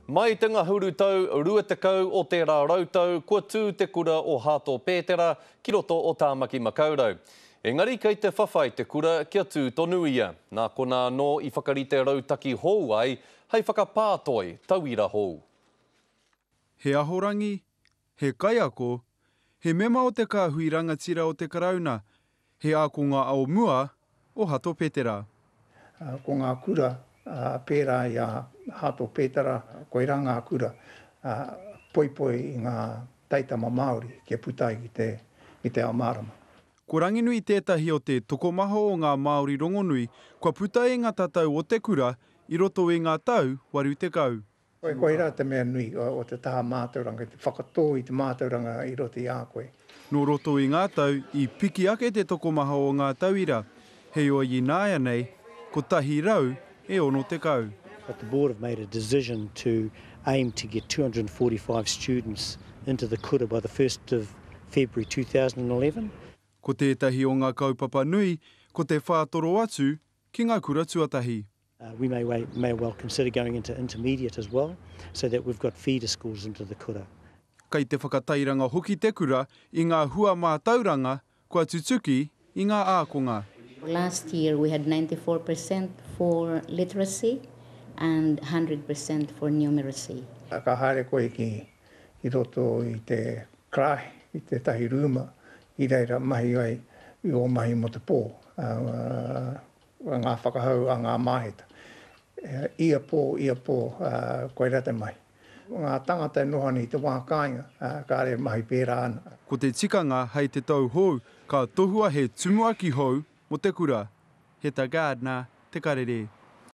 Mai te ngahuru tau 20 o tērā rautau kua tū te kura o Hato Pētera ki roto o Tāmaki Makaurau. Engari kei te whawhai te kura kia tū tonu ia. Nā konā anō i whakarite rautaki hou ai hei whakapā toi tauira hou. He ahorangi, he kaiako, he mema o te kāhui rangatira o te Karauna, he ākonga o mua o Hato Petera. Ko ngā kura pērā i a Hato Petera, koirā ngā kura poipoi i ngā taitama Māori kia puta ai ki te ao mārama. Ko Ranginui tētahi o te tokomaha o ngā Māori rongonui kua puta i ngā tatau o te kura i roto i ngā tau 80. Koirā te mea nui o te taha mātauranga, te whakatō i te mātauranga i roto i a koe. Nō roto i ngā tau i piki ake te tokomaha o ngā tauira, heoi ināianei, 160. But the board have made a decision to aim to get 245 students into the kura by the 1st of February 2011. Ko tētahi o ngā kaupapa nui, ko te whātoro atu ki ngā kura tuatahi. We may may well consider going into intermediate as well, so that we've got feeder schools into the kura. Kei te whakatairanga hoki te kura i ngā hua mātauranga kua tutuki i ngā ākonga. Last year we had 94% for literacy and 100% for numeracy. Ka haere koe ki roto i te karaehe, i tētahi rūma, i reira mahi ai i ō mahi mō te pō. Ngā whakahau a ngā māheta. Ia pō, ia pō, koirā te mahi. Ngā tangata e noho ana i te wā kāinga, kāre e mahi pērā ana. Ko te tikanga hei te tau hou ka tohua he tumuaki hou mo te kura. Heta Gardner, Te Karere.